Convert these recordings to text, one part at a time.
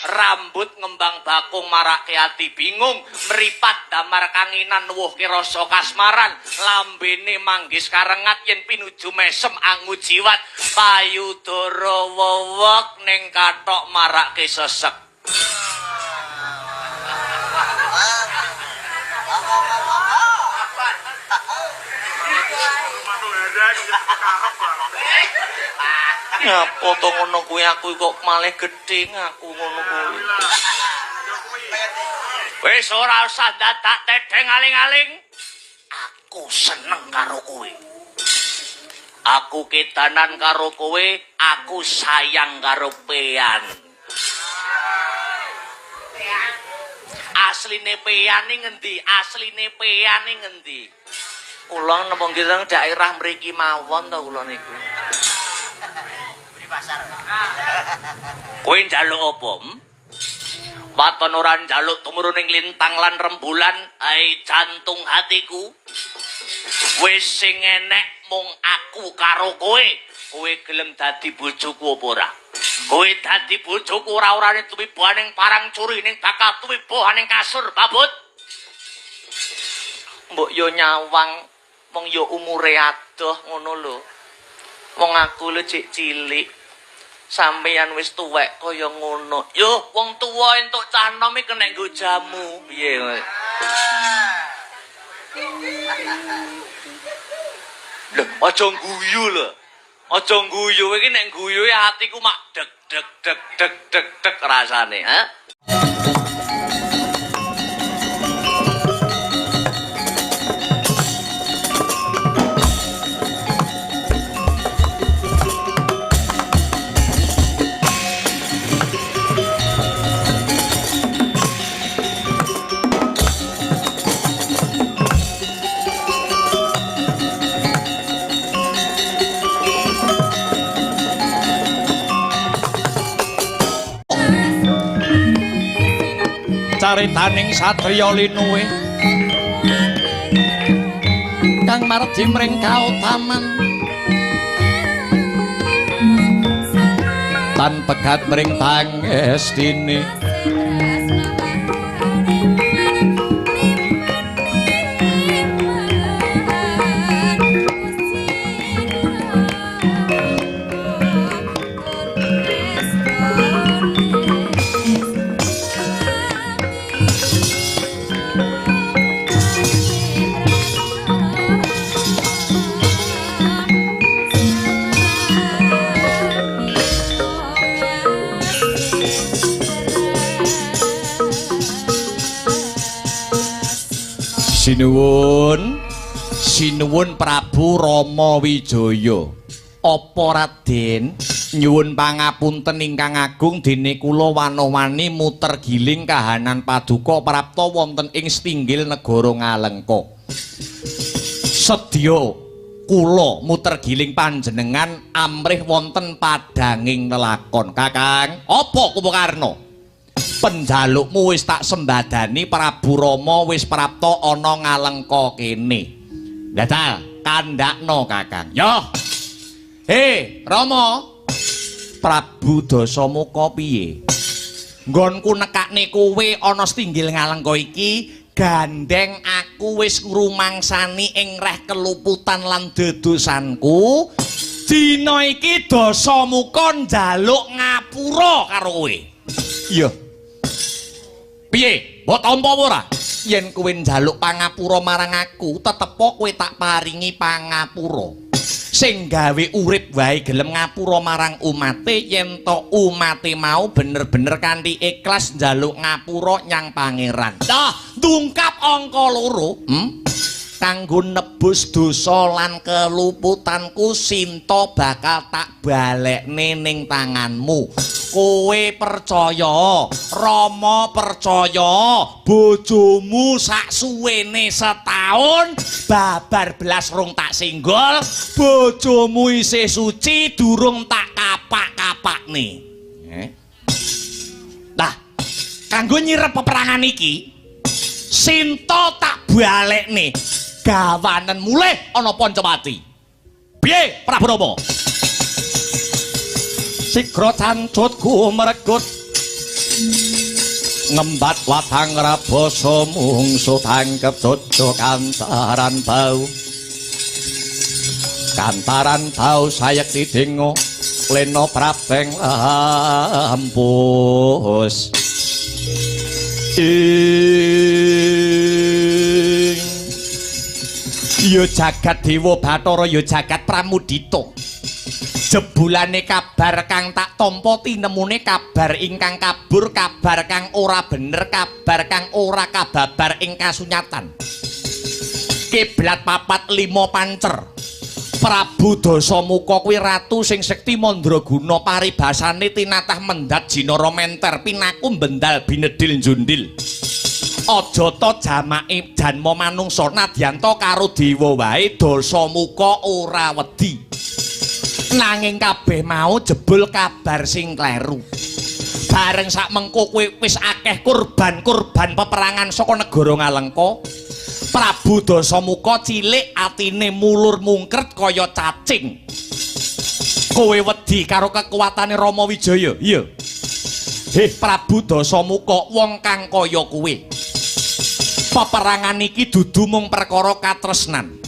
Rambut ngembang bakung marake ati bingung, mripat damar kanginan nuwuhke rasa kasmaran, lambene manggis karengat yen pinuju mesem angu jiwat, payudara wewek ning kathok marake sesek. Ngapa to ngono kuwi aku kok malih gedhe aku ngono kuwi. Wis ora usah dadak tedheng aling-aling. Aku seneng karo kowe. Aku kedanan karo kowe, aku sayang karo pean. Asline pean iki ngendi? Asline pean iki ngendi? Kula napa nggih daerah mriki mawon to kula niku. Kowe njaluk apa? Waton ora njaluk tumurun ning lintang lan rembulan, ai jantung hatiku. Wis sing enek mung aku karo kowe. Kowe gelem dadi bojoku apa ora? Kowe dadi bojoku ora-orane tumiba ning parang curi ning bakal tumiba ning kasur babut. Mbok yo nyawang wong yo umure adoh ngono lho. Wong aku lho cek cilik. Sampeyan wis tuwek kaya ngono. Yo wong tuwa entuk cah nom iki kena nggo jamu. Piye kowe? Lho, aja guyu lho. Aja guyu iki nek guyu atiku mak deg deg deg deg deg deg rasane, ha? Caritaning satriya linuwe kang mardi mring kautaman tan pegat mring pangestine. Sinuwun, sinuwun Prabu Rama Wijaya. Apa Raden nyuwun pangapunten ingkang agung dene kula wana-wani muter giling kahanan paduka prapta wonten ing setinggil negara Ngalengka. Sedya kula muter giling panjenengan amrih wonten padhanging lelakon. Kakang, apa Kumbakarna? Penjalukmu wis tak sembadani Prabu Rama wis prapta ana Ngalengka kene. Jajal kandhakno Kakang. Yo. He, Rama. Prabu Dasamuka piye? Nggonku nekakne kowe ana setinggil Ngalengka iki, gandeng aku wis ngrumangsani ing reh keluputan lan dedosanku. Dina iki Dasamuka njaluk ngapura karo kowe. Iya. Piye? Mbok tampa apa ora? Yen kowe njaluk pangapura marang aku, tetepo kowe tak paringi pangapura. Sing gawe urip wae gelem ngapura marang umate, yen to umate mau bener-bener kanthi ikhlas njaluk ngapura nyang pangeran. Dah, ndungkap angka 2, Kanggo nebus dosa lan keluputanku, Sinta bakal tak balekne ning tanganmu. Kowe percaya, Rama percaya, bojomu sak suwene setahun babar belas rung tak singgol, bojomu isih suci durung tak kapak-kapakne. Nah, kanggo nyirep peperangan iki, Sinta tak balekne. Gawanen mulih ana Pancawati. Piye Prabu Rama? Sigra cancut gumeregut Ngembat watang rabasa mungsu tangkep jojo kantaran bau. Kantaran bau sayekti dingo lena prabeng lampus. Ing ya jagat dewa Bathara ya jagat Pramudita. Jebulane kabar kang tak tampa tinemune kabar ingkang kabur, kabar kang ora bener, kabar kang ora kababar ing kasunyatan. Kiblat 4 5 pancer. Prabu Dasamuka kuwi ratu sing sekti mandraguna, paribasane tinatah mendhat jinara menter pinaku bendal binedil njundil. Aja ta jamake janma manungsa nadyan ta karo dewa wae Dasamuka ora wedi. Nanging kabeh mau jebul kabar sing kleru. Bareng sak mengko kowe wis akeh kurban-kurban peperangan saka negara Ngalengka, Prabu Dasamuka cilik atine mulur mungkret kaya cacing. Kowe wedi karo kekuatane Rama Wijaya? Iya. Heh Prabu Dasamuka, wong kang kaya kowe. Peperangan iki dudu mung perkara katresnan.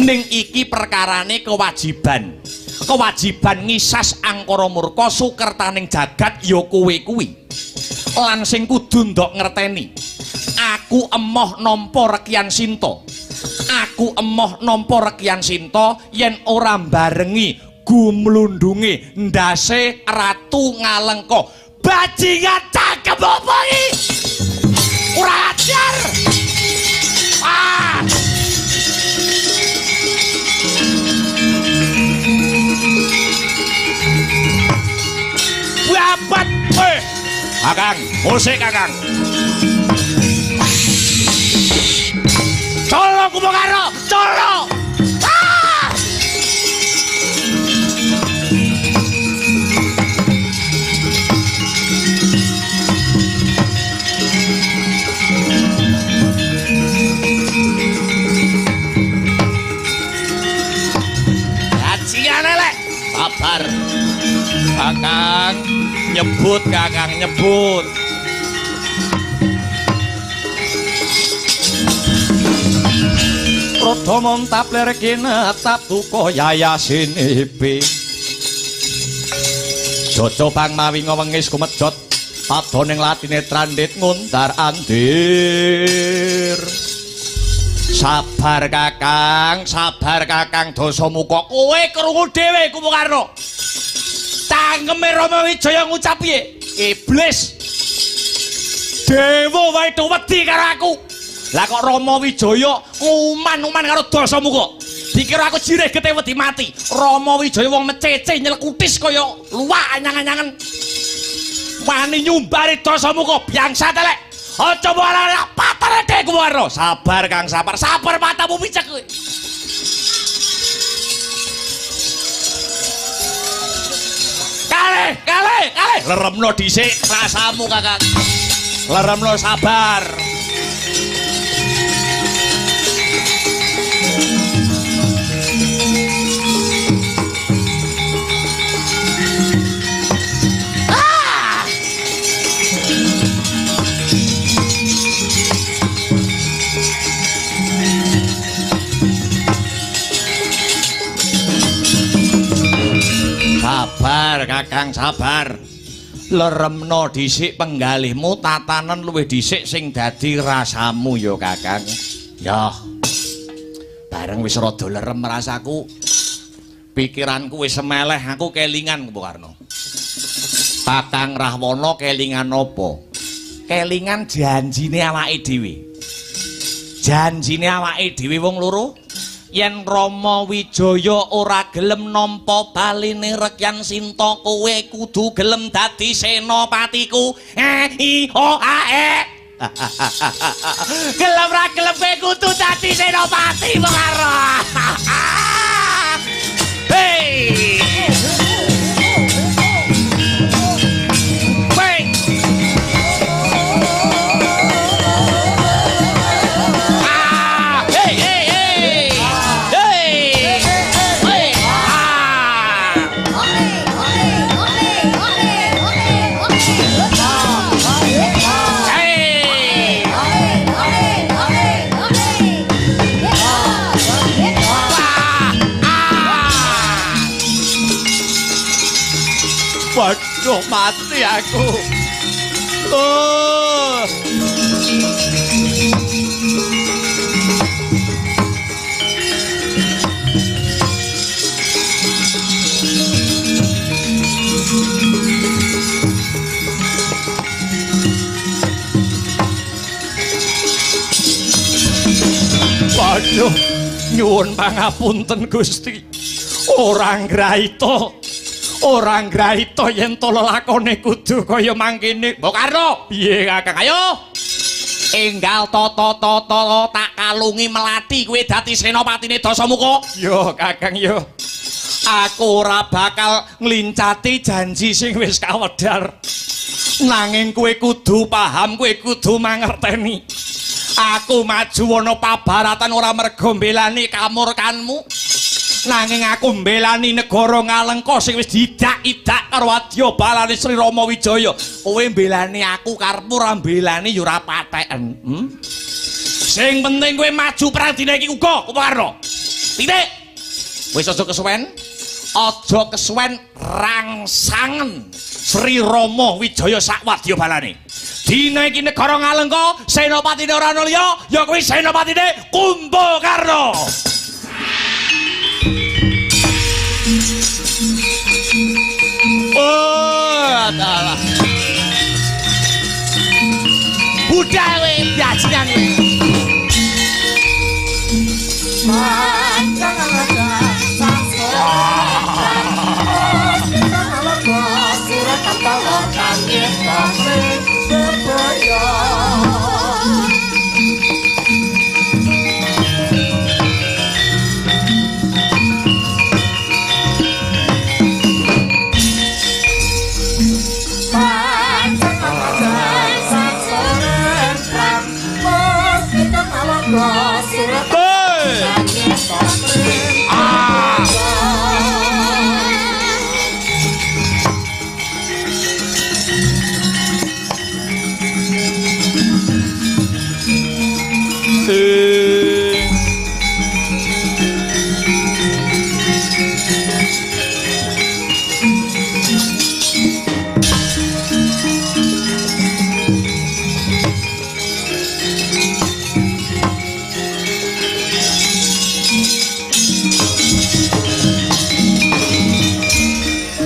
Ning iki perkarane kewajiban. Kewajiban ngisas angkara murka sukertaning jagat ya kowe kuwi. Lan sing kudu ndok ngerteni, aku emoh nampa Rekyan Sinta. Aku emoh nampa Rekyan Sinta yen ora mbarengi gumlundunge ndase Ratu Ngalengka. Bajingan cakep apa iki? Ora ajar. Ah! Babat kowe. Kakang, musik Kakang. Colo Kumbakarna, colo. Ah! Bajingan elek. Sabar. Kakang nyebut, Kakang nyebut. Rada montap lerek netap duka yayasinipi. Jojo bang mawi ngewengis kumejot padoning latine trandit ngundar andir. Sabar Kakang, sabar Kakang Dasamuka. Kowe krungu dhewe Kumbakarna. Cangkeme Rama Wijaya ngucap piye? Iblis. Dewa wae do wedi karo aku. Lah kok Rama Wijaya nguman-uman karo Dasamuka. Dikira aku jirih getih wedi mati. Rama Wijaya wong mecece nyelkutis kaya luwak anyang-anyangan. Wani nyumbari Dasamuka biangsa telek. Aja malah patene dhek Kumbakarna. Sabar Kang, sabar. Sabar matamu picek kowe. Kalih, kalih, kalih. Leremno dhisik rasamu Kakang. Leremno sabar. Ah! Sabar Kakang, sabar. Leremno dhisik penggalihmu, tatanen luwih dhisik sing dadi rasamu ya Kakang. Ya. Bareng wis rada lerem rasaku, pikiranku wis semeleh, aku kelingan Kumbakarna. Kakang Rahwana kelingan apa? Kelingan janjine awake dhewe. Janjine awake dhewe wong loro. Yen Rama Wijaya ora gelem nampa baline Rekyan Sinta, kowe kudu gelem dadi senopatiku. E I O A E. Gelem ra gelem kowe kudu dadi senopati Kumbakarna. Hei. Hei. Ah, hey hey hey. Hey. Hey. Ah. Waduh, mati aku. Oh. Waduh, nyuwun pangapunten Gusti. Ora ngraita. Ora ngraita yen to lelakone kudu kaya mangkene. Mbok Karno, piye Kakang? Ayo. Enggal tata-tata tak kalungi melati kowe dadi senopatine Dasamuka. Yo Kakang yo. Aku ora bakal nglincati janji sing wis kawedhar. Nanging kowe kudu paham, kowe kudu mangerteni. Aku maju ana pabaratan ora mergo mbelani kamurkanmu. Nanging aku mbelani negara Ngalengka sing wis diidak-idak karo wadya balane Sri Rama Wijaya. Kowe mbelani aku karepmu ora mbelani ya ora patheken. Sing penting kowe maju perang dina iki uga, Kumbakarna. Titik. Wis aja kesuwen. Aja kesuwen rangsangen Sri Rama Wijaya sak wadya balane. Dina iki negara Ngalengka, senopatine ora ana liya, ya kuwi senopatine Kumbakarna. Oh, dalah. Budal kowe bajingan kowe.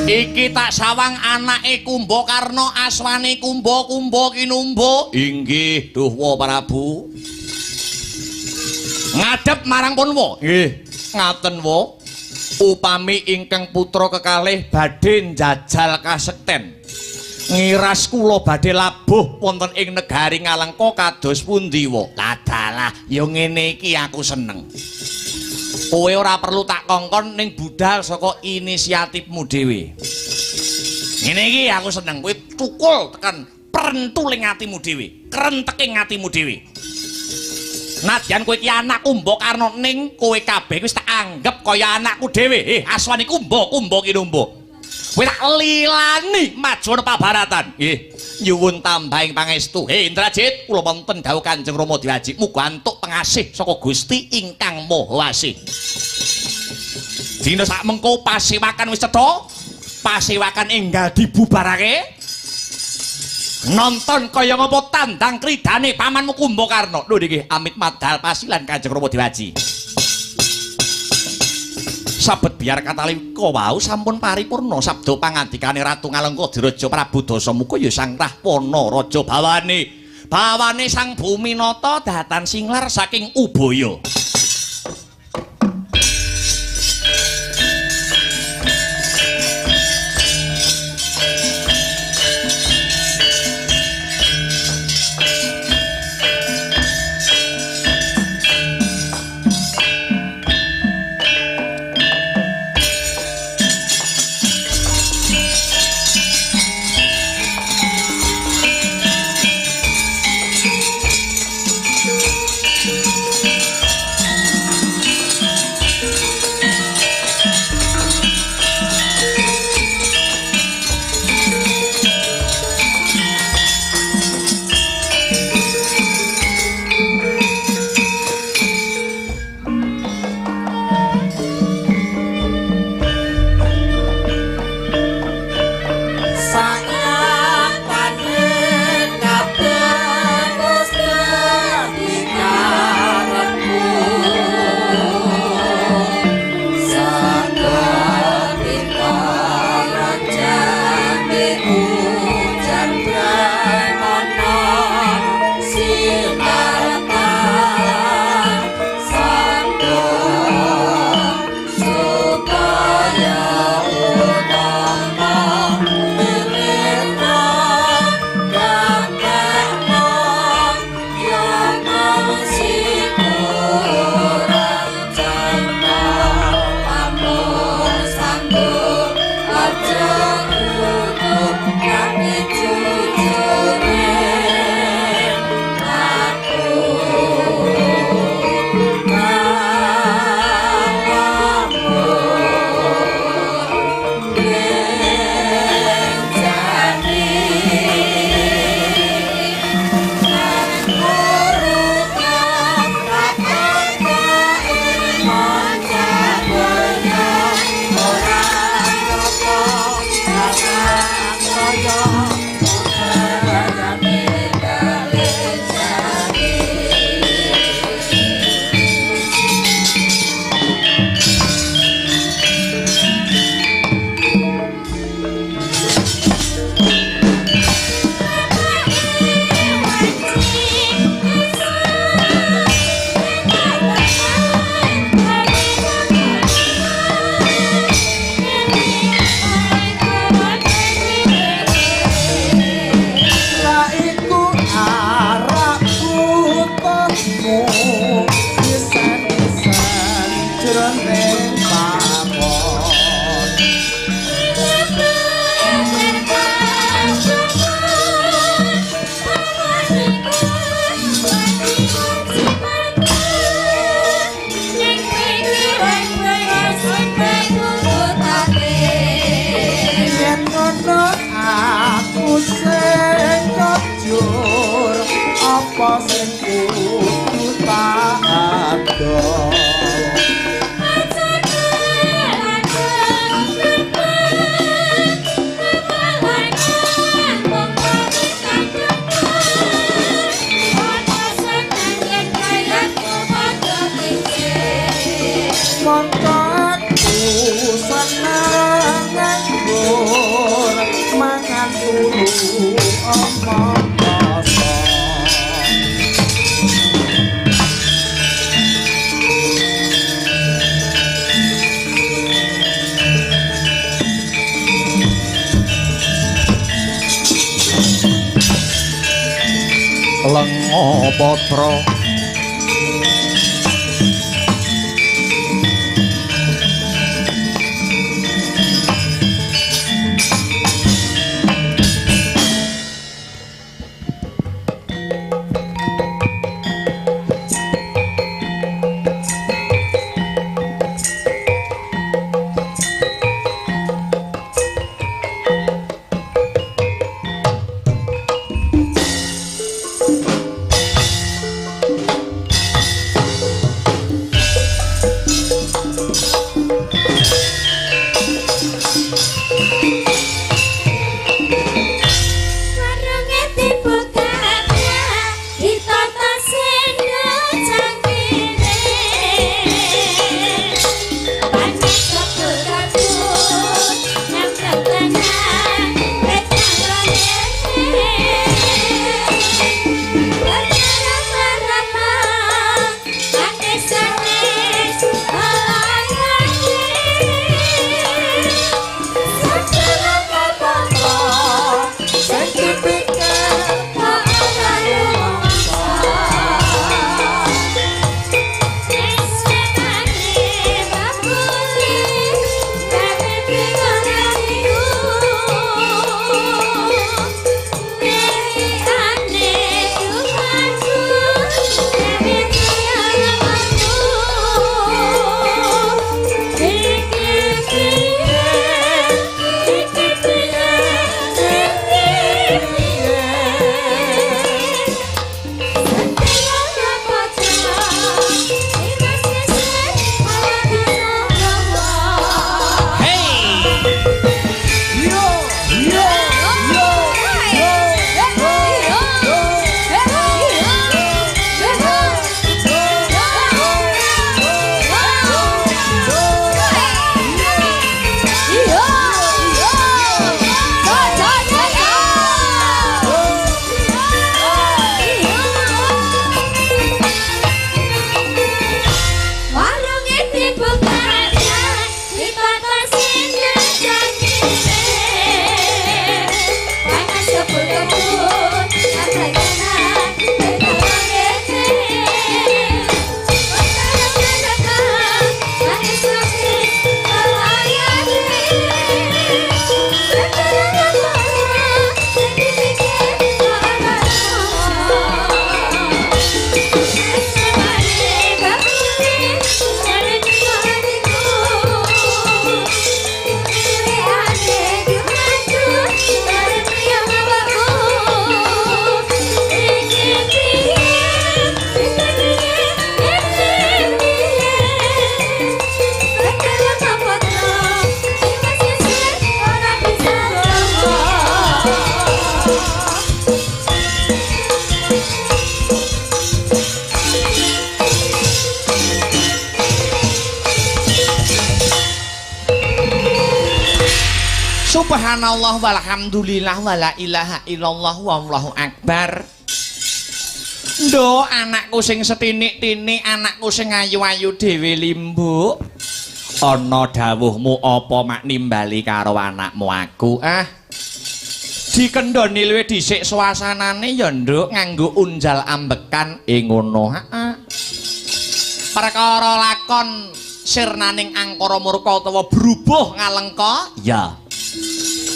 Iki tak sawang anake Kumbakarna aswane Kumba Kumba Kinumba. Inggih, Duhwa Prabu. Ngadhep marang Punwa. Nggih, ngaten wa. Upami ingkang putra kekalih badhe njajal kasekten. Ngiras kula badhe labuh wonten ing negari Ngalengka kados pundi wa? Ladalah, ya ngene iki aku seneng. Kowe ora perlu tak kongkon ning budal saka inisiatifmu dhewe. Ngene iki aku seneng, kowe tukul tekan prentuling atimu dhewe, krenteking atimu dhewe. Nadyan kowe iki anak Kumbakarna ning kowe kabeh wis tak anggep kaya anakku dhewe. Aswane Kumba, Kumba Kinumba. Kowe tak lilani maju ana pabaratan. Nggih, nyuwun tambahing pangestu. Indrajit, kula wonten dawuh Kanjeng Rama Diwaji, muga antuk pengasih saka Gusti ingkang Maha Asih. Dina sak mengko pasewakan wis cetha, pasewakan enggal dibubarake. Nonton kaya ngapa tandang kridane pamanmu Kumbakarna. Lho niki amit madal pasilan Kanjeng Rama Diwaji. Sabet biar katalika wau sampun paripurna sabda pangandikane Ratu Ngalengka Diraja Prabu Dasamuka ya Sang Rahwana raja bawane. Bawane Sang Buminata datan singlar saking Ubaya. Lenga patra. Subhanallah walhamdulillah wala ilaha illallah wallahu akbar. Nduk, anakku sing setinik-tinik, anakku sing ayu-ayu dhewe limbuk. Ana dawuhmu apa mak nimbali karo anakmu aku? Ah. Dikendhoni luwih dhisik suasanane ya, Nduk, nganggo unjal ambekan e ngono. Heeh. Perkara lakon sirnaning angkara murka utawa brubuh ngalengka? Ya.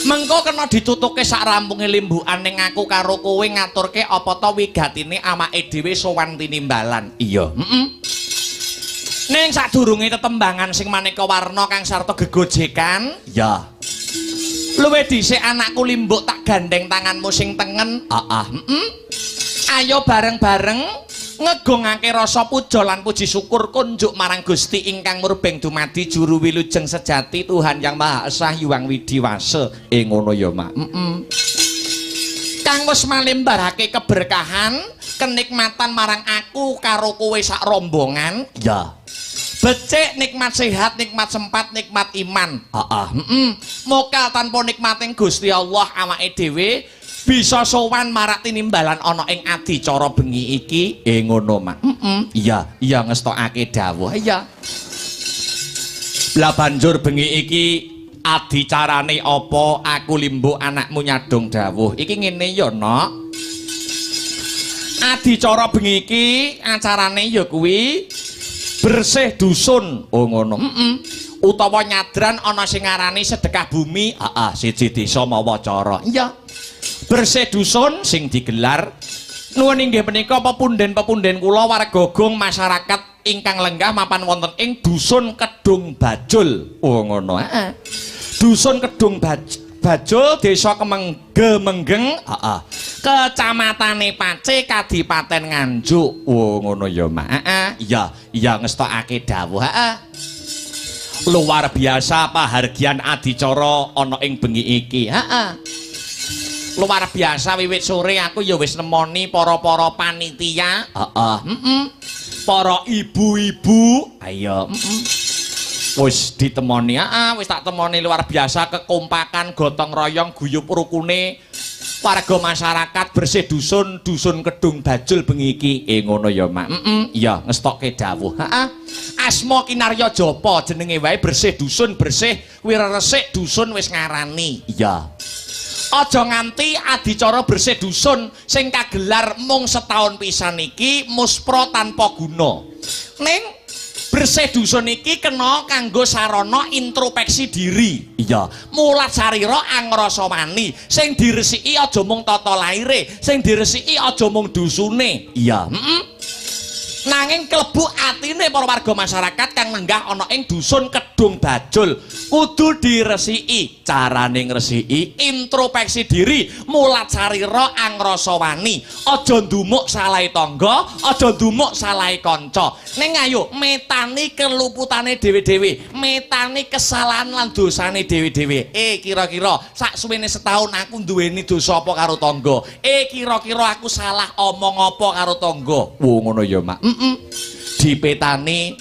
Mengko kena ditutuke sak rampunge limbukan ning aku karo kowe ngaturke apa ta wigatine awake dhewe sowan tinimbalan. Iya. Heeh. Ning sadurunge tetembangan sing maneka warna kang sarta gegojekan, ya. Luwih dhisik anakku limbuk tak gandeng tanganmu sing tengen. Heeh. Heeh. Ayo bareng-bareng ngegongake rasa puja lan puji syukur kunjuk marang Gusti ingkang murbeng dumadi juru wilujeng sejati Tuhan Yang Maha Esa Hyang Widhi Wasa. E ngono ya, Mak. Heeh. Kang wis malimbarake keberkahan, kenikmatan marang aku karo kowe sak rombongan. Ya. Becik nikmat sehat, nikmat sempat, nikmat iman. Heeh. Heeh. Mokal tanpa nikmating Gusti Allah awake dhewe bisa sowan marak tinimbalan ana ing adicara bengi iki. E ngono, Mak. Heeh. Iya, iya ngestokake dawuh. Iya. Lah banjur bengi iki adicarane apa aku limbuk anakmu nyadong dawuh. Iki ngene ya, Nok. Adicara bengi iki acarane ya kuwi bersih dusun. Oh ngono. Heeh. Utawa nyadran ana sing ngarani sedekah bumi. Heeh, siji desa mawa cara. Iya. Bersih dusun sing digelar nuwun inggih menika pepunden-pepunden kula warga gong masyarakat ingkang lenggah mapan wonten ing Dusun Kedung Bajul. Oh ngono. Heeh. Dusun Kedung Bajul, Desa Kemengge-Menggeng, heeh. Kecamatane Pace, Kadipaten Nganjuk. Oh ngono ya, Mak. Heeh. Iya, iya ngestokake dawuh. Heeh. Luar biasa pahargyan adicara ana ing bengi iki. Heeh. Luar biasa wiwit sore aku ya wis nemoni para-para panitia. Heeh. Heeh. Para ibu-ibu, ayo, heeh. Wis ditemoni, heeh, wis tak temoni luar biasa kekompakan gotong royong guyub rukune warga masyarakat bersih dusun, Dusun Kedung Bajul bengi iki. Ngono ya, Mak. Heeh, iya ngestokke dawuh. Heeh. Asma Kinarya Japa jenenge wae bersih dusun, bersih kuwi resik dusun wis ngarani. Iya. Aja nganti adicara bersih dusun sing kagelar mung setahun pisan iki muspra tanpa guna. Ning bersih dusun iki kena kanggo sarana introspeksi diri. Iya, mulat sarira angrasa wani. Sing diresiki aja mung tata laire, sing diresiki aja mung dusune. Iya, heeh. Nanging klebu atine para warga masyarakat kang lenggah ana ing Dusun Kedung Bajul kudu diresiki. Carane ngresiki introspeksi diri, mulat sarira angrasa wani. Aja ndumuk salahe tangga, aja ndumuk salahe kanca. Ning ayo metani keluputane dhewe-dhewe, metani kesalahan lan dosane dhewe-dhewe. Kira-kira sak suwene setahun aku duweni dosa apa karo tangga? Kira-kira aku salah omong apa karo tangga? Wo ngono ya, Mak. Dipetani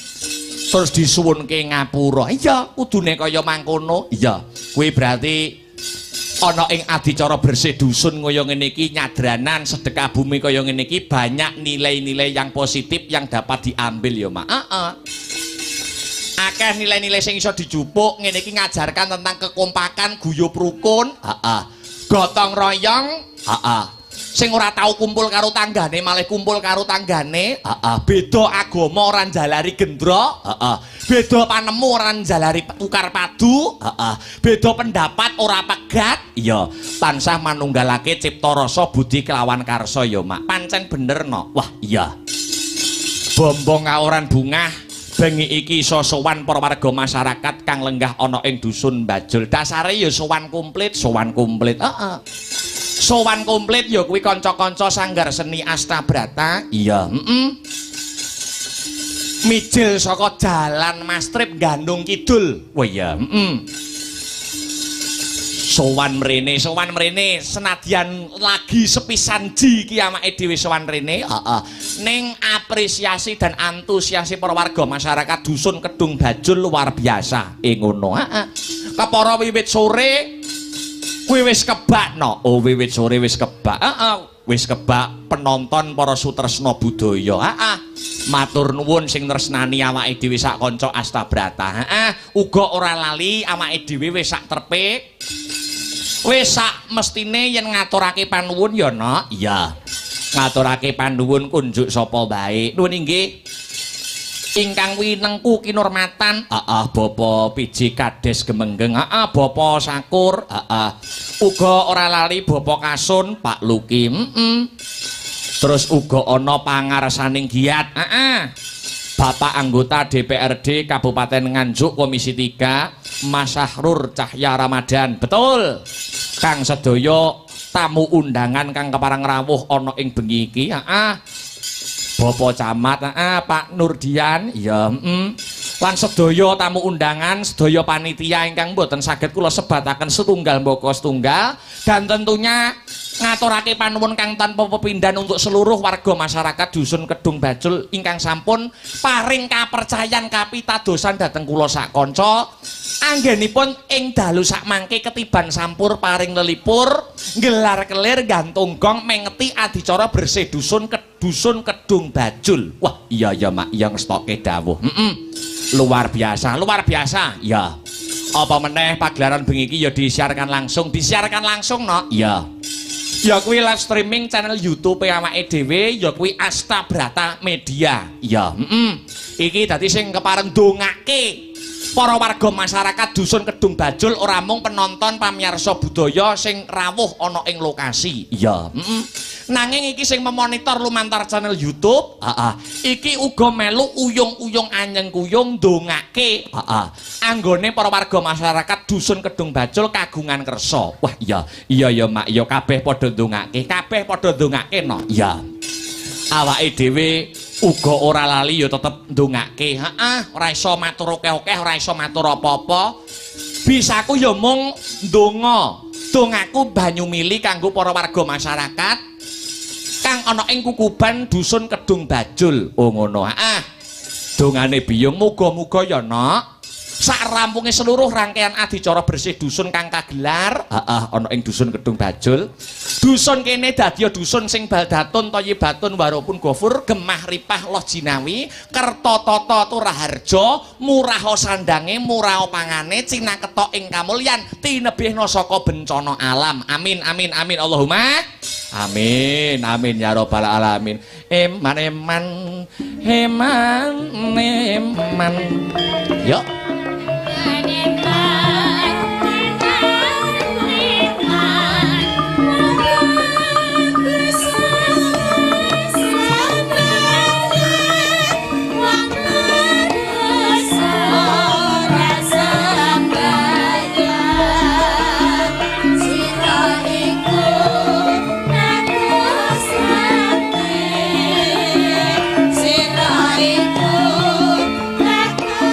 terus disuwunke ngapura. Iya, kudune kaya mangkono. Iya, kuwi berarti ana ing adicara bersih dusun kaya ngene iki, nyadranan sedekah bumi kaya ngene iki banyak nilai-nilai yang positif yang dapat diambil ya, Mak. Heeh. Akeh nilai-nilai sing iso dijupuk ngene iki ngajarkan tentang kekompakan, guyub rukun, heeh. Gotong royong, heeh. Sing ora tau kumpul karo tanggane malah kumpul karo tanggane, heeh. Beda agama ora njalari gendra, heeh. Beda panemu ora njalari tukar padu, heeh. Beda pendapat ora pegat, iya. Tansah manunggalake cipta rasa budi kelawan karsa ya, Mak. Pancen bener no. Wah, iya. Bombong kaoran bungah bengi iki iso sowan para warga masyarakat kang lenggah ana ing Dusun Bajul. Dasare ya sowan komplit, sowan komplit. Heeh. Sowan komplit ya kuwi kanca-kanca Sanggar Seni Astabrata. Iya, heeh. Mijil saka Jalan Mastrip Gandung Kidul. Wah iya, heeh. Sowan mrene senadyan lagi sepisan ji iki awake dhewe sowan rene. Heeh. Ning apresiasi dan antusiasi para warga masyarakat Dusun Kedung Bajul luar biasa. Ngono, heeh. Kepara wiwit sore kuwi wis kebak no. Oh, wiwit sore wis kebak. Heeh, wis kebak penonton para sutresna budaya. Heeh. Matur nuwun sing tresnani awake dhewe sak kanca Astabrata. Heeh, uga ora lali awake dhewe wis sak trepe. Wis sak mestine yen ngaturake panuwun ya, Nok. Iya. Ngaturake panuwun kunjuk sapa wae. Nuwun inggih. Ingkang winengku kinurmatan, heeh, Bapak PJ Kades Gemenggeng, heeh, Bapak Sakur, heeh. Uga ora lali Bapak Kasun, Pak Luki, heeh. Terus uga ana pangarsaning giat, heeh. Bapak anggota DPRD Kabupaten Nganjuk Komisi 3, Mas Sahrur Cahya Ramadan. Betul. Kang sedaya tamu undangan kang kepareng rawuh ana ing bengi iki, heeh. Bapak Camat, heeh, Pak Nurdian, iya, heeh. Lan sedaya tamu undangan, sedaya panitia ingkang mboten saged kula sebataken setunggal mbaka setunggal, dan tentunya ngaturake panuwun kang tanpa pepindhan untuk seluruh warga masyarakat Dusun Kedung Bajul ingkang sampun paring kapercayan kapitadosan dhateng kula sak kanca. Anggenipun ing dalu sakmangke ketiban sampur paring lelipur, nggelar kelir gantung gong mengeti adicara bersih dusun Dusun Kedung Bajul. Wah, iya ya, Mak, iya ngestokke dawuh. Heeh. Luar biasa, luar biasa. Iya. Apa meneh pagelaran bengi iki ya disiarkan langsung, disiarkan langsung, Nok. Iya. Ya kuwi live streaming channel YouTube awake dhewe ya kuwi Astabrata Media. Iya, heeh. Iki dadi sing kepareng ndongake para warga masyarakat dusun Kedung Bajul ora mung penonton pamiyarsa budaya sing rawuh ana ing lokasi. Iya, heeh. Nanging iki sing memonitor lumantar channel YouTube, heeh. Iki uga melu uyung-uyung anyeng kuyung ndongake, heeh. Anggone para warga masyarakat dusun Kedung Bajul kagungan kersa. Wah, iya. Iya ya, Mak. Ya kabeh padha ndongake, kabeh padha ndongake no. Iya. Awake dhewe uga ora lali ya tetep ndongake. Heeh, ora iso matur akeh-akeh, ora iso matur apa-apa. Bisaku ya mung ndonga. Dongaku banyu mili kanggo para warga masyarakat kang ana ing kukuban dusun Kedung Bajul. Oh ngono. Heeh. Dongane biyung muga-muga ya, Nok. Sak rampunge seluruh rangkaian adicara bersih dusun kang kagelar, heeh, ana ing dusun Kedung Bajul. Dusun kene dadi dusun sing baldatun thayyibatun warupun gofur, gemah ripah loh jinawi, kerta tata turaharja, murah sandange, murah pangane, cinaketok ing kamulyan, tinebihna saka bencana alam. Amin amin amin Allahumma. Amin amin ya rabbal alamin. Eman eman eman eman. Yuk. Sira iku laku.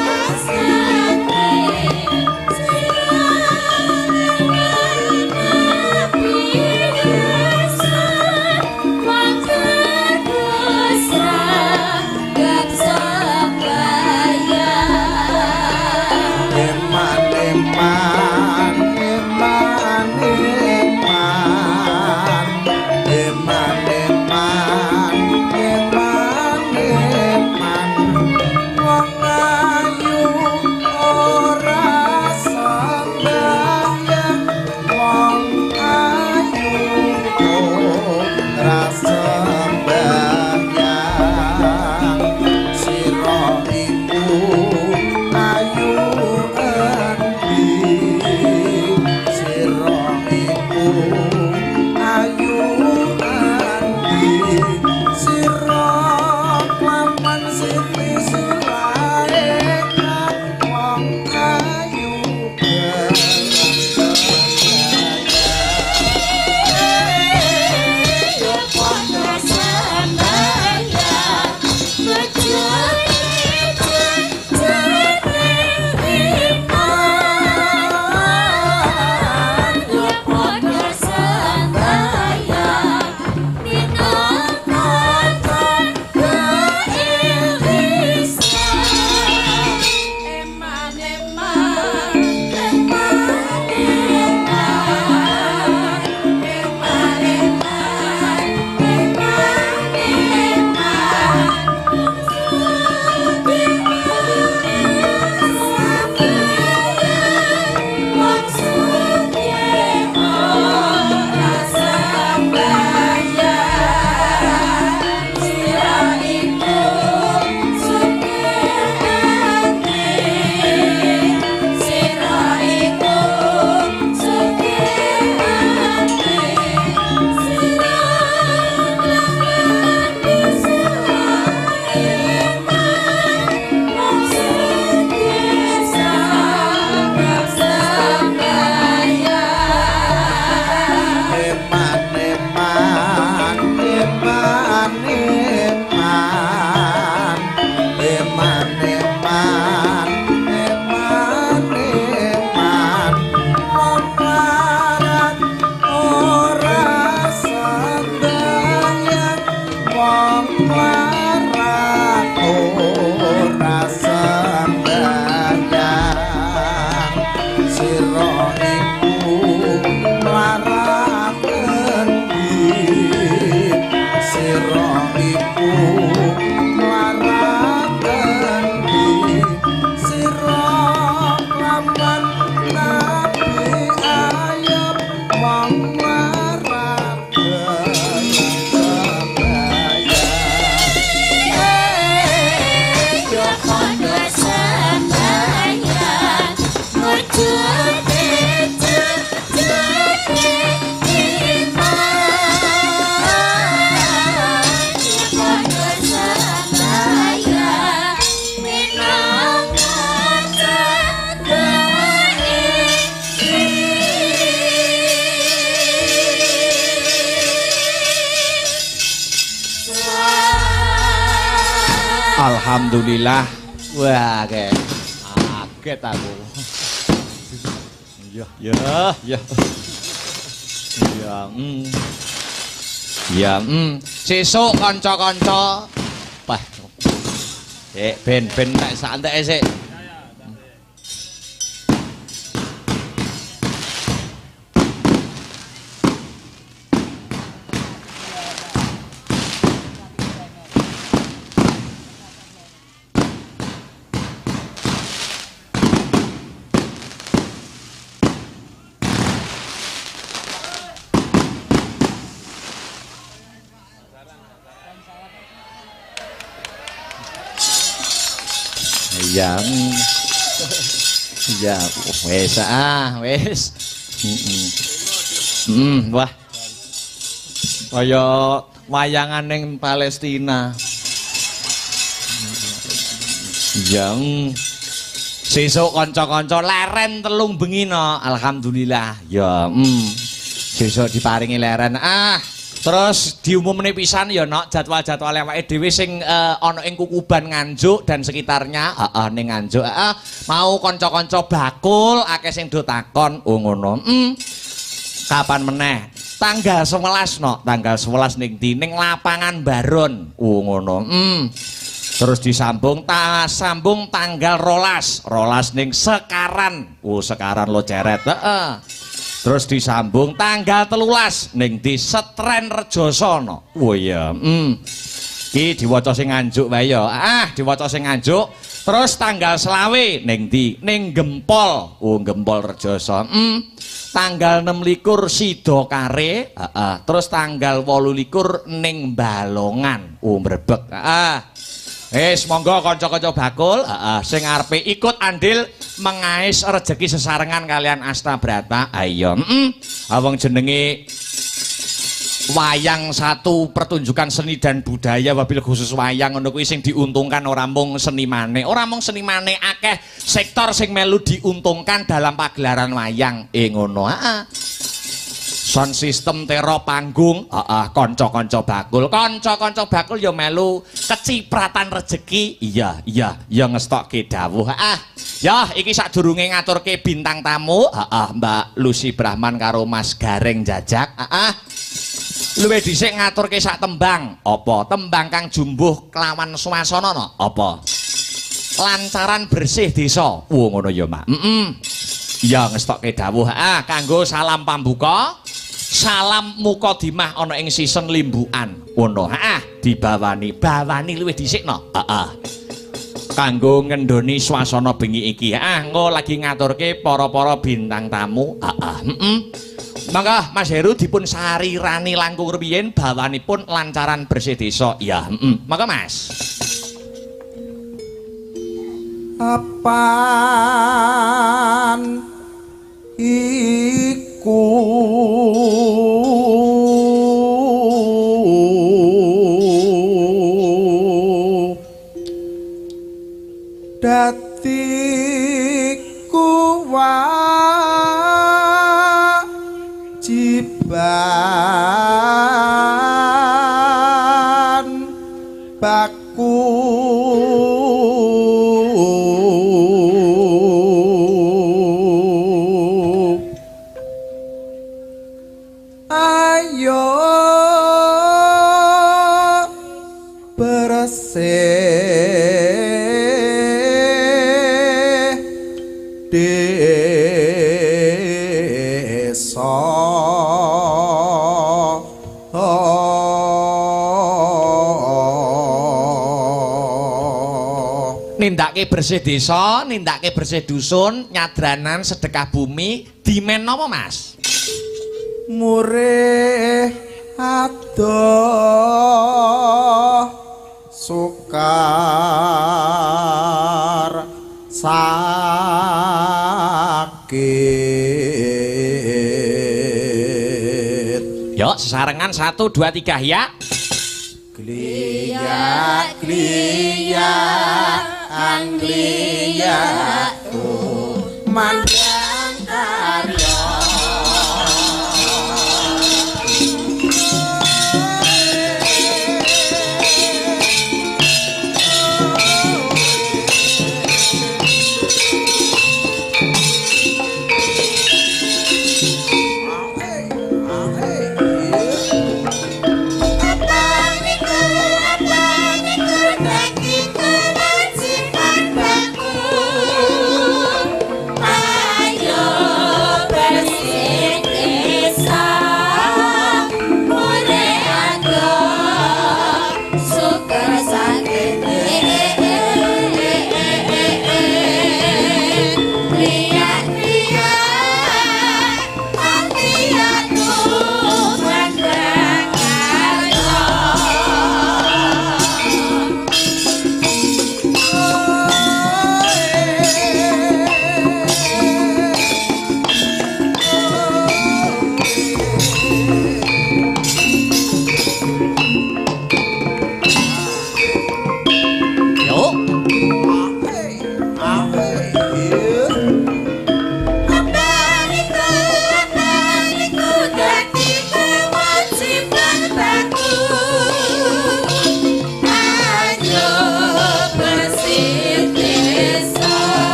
Alhamdulillah. Wah, kaget aku. Iya, ya, ya. Iya, Ya, Sesuk kanca-kanca. Wah. Ben tak santai sik. Ya, wes ah, wes. Wah. Kaya wayangan ning Palestina. Ya. Sesuk kanca-kanca leren 3 bengi no. Alhamdulillah. Ya, Sesuk diparingi leren. Ah, terus diumumne pisan ya nok jadwal-jadwal awake dhewe sing ana ing Kukuban Nganjuk dan sekitarnya, heeh ning Nganjuk, heeh. Mau kanca-kanca bakul akeh sing do takon, oh ngono. Kapan meneh? Tanggal 11 nok, tanggal 11 ning ndi? Ning lapangan Baron. Oh ngono. Terus disambung sambung tanggal 12, 12 ning Sekaran. Oh Sekaran lo ceret, heeh. Terus disambung tanggal 13 ning di Setren Rejoso no. Oh iya, Iki diwaca sing Nganjuk wae ya. Ah, diwaca sing Nganjuk. Terus tanggal 25 ning ndi? Ning Gempol. Oh, Gempol Rejoso. Tanggal 26 Sidokare, heeh. Terus tanggal 28 ning Balongan. Oh, Brebek. Heeh. Wis monggo kanca-kanca bakul, heeh, sing arepe ikut andil mengais rejeki sesarengan kalian Astabrata. Ayo, wong jenenge wayang satu pertunjukan seni dan budaya wabil khusus wayang ngono kuwi sing diuntungkan ora mung senimane, ora mung senimane, akeh sektor sing melu diuntungkan dalam pagelaran wayang. Ngono, heeh. Sound system tero panggung, heeh, kanca-kanca bakul, kanca-kanca bakul ya melu kecipratan rejeki. Iya, iya, ya ngestokke dawuh. Heeh. Ya, iki sadurunge ngaturke bintang tamu, heeh, Mbak Lucy Brahman karo Mas Gareng Jajak, heeh. Luwih dhisik ngaturke sak tembang. Apa? Tembang kang jumbuh kelawan swasana no? Apa? Lancaran bersih desa. Oh, ngono ya, Mak. Ya ngestokke dawuh, heeh, kanggo salam pambuka. Salam mukadimah ana ing season limbukan. Ngono, heeh, dibawani. Bawani luwih dhisik no. Heeh. Kanggo ngendoni swasana bengi iki. Heeh, engko lagi ngaturke para-para bintang tamu. Heeh, Mangga Mas Heru dipun sarirani langkung rumiyin bawanipun lancaran bersih desa. Iya, Mangga Mas. Apan iku dadi kuwajiban baku ayo bersih desa. Nindakake bersih desa, nindakake bersih dusun, nyadranan sedekah bumi, dimen napa Mas? Murih adoh sukar sakit. Yuk sesarengan 1 2 3 ya. Kliyak kliyak angliyak tumandang karya.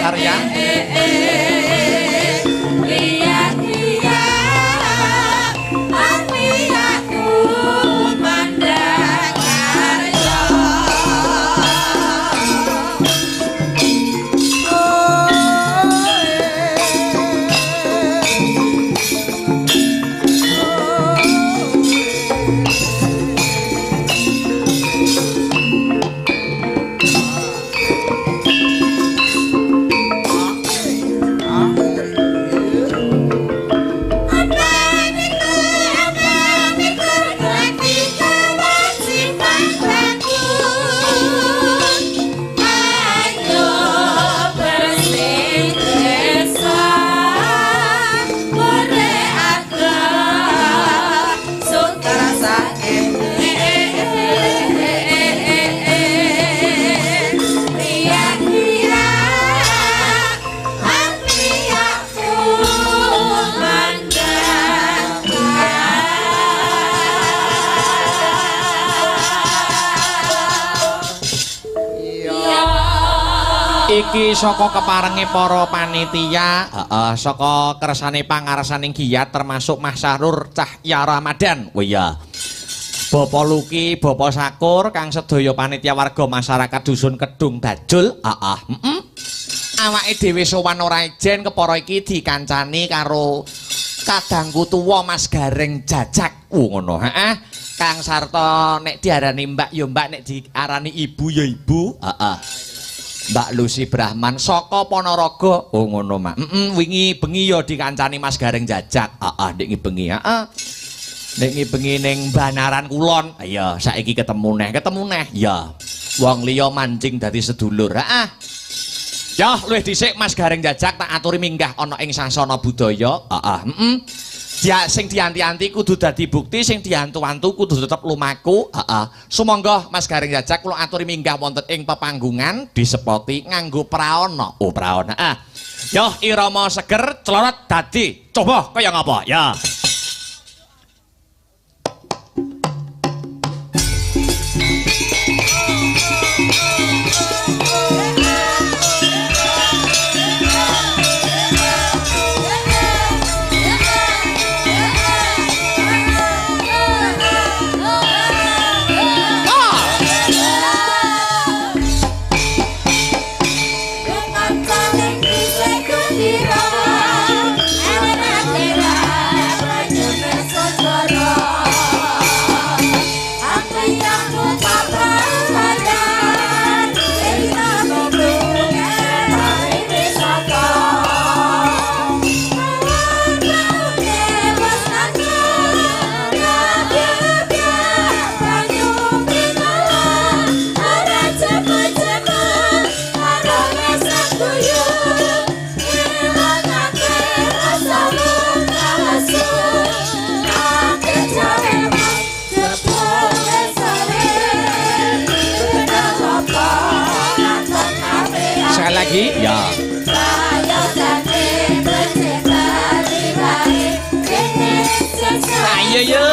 Karya. Iki saka keparenge para panitia, heeh, saka kersane pangarsaning giat termasuk Mas Sahrur Cahya Ramadan. Oh iya. Bapak Luki, Bapak Sakur, kang sedaya panitia warga masyarakat dusun Kedung Bajul, heeh, heeh. Awake dhewe sowan ora ijen kepara iki dikancani karo kadangku tuwa Mas Gareng Jajak. Oh ngono, heeh. Kang Sarto nek diarani Mbak ya Mbak, nek diarani Ibu ya Ibu, heeh. Mbak Lucy Brahman saka Ponorogo. Oh ngono, Mak. Heeh, wingi bengi ya dikancani Mas Gareng Jajak. Heeh, nek bengi, heeh. Nek bengi ning Banaran Kulon. Iya, saiki ketemu neh, ketemu neh. Ya. Wong liya mancing dadi sedulur. Heeh. Ya, luwih dhisik Mas Gareng Jajak tak aturi minggah ana ing sasana budaya. Heeh, heeh. Dia sing dianti-anti kudu dadi bukti, sing diantu-antu kudu tetep lumaku. Heeh. Sumangga Mas Gareng Jajak kula aturi minggah wonten ing pepanggungan disepoti nganggo praana. Oh, praana. Heeh. Yo irama seger clorot dadi. Coba kaya ngapa? Ya. Lagi ya. Ayo yo.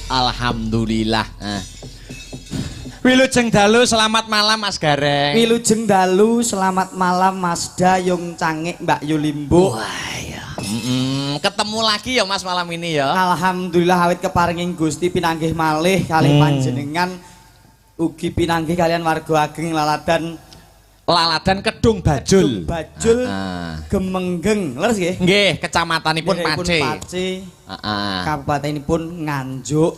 Alhamdulillah. Wilujeng dalu, selamat malam Mas Gareng. Wilujeng dalu, selamat malam Mas Dayung Cangik Mbak Yulimbo. Wah ya. Ketemu lagi ya Mas malam ini ya. Alhamdulillah awit keparinging Gusti pinanggih malih kalih panjenengan ugi pinanggih kalian warga ageng Laladan Laladan Kedung Bajul. Kedung Bajul Gemenggeng. Leres nggih? Nggih, kecamatanipun Pace. Pace. Kabupatenipun Nganjuk.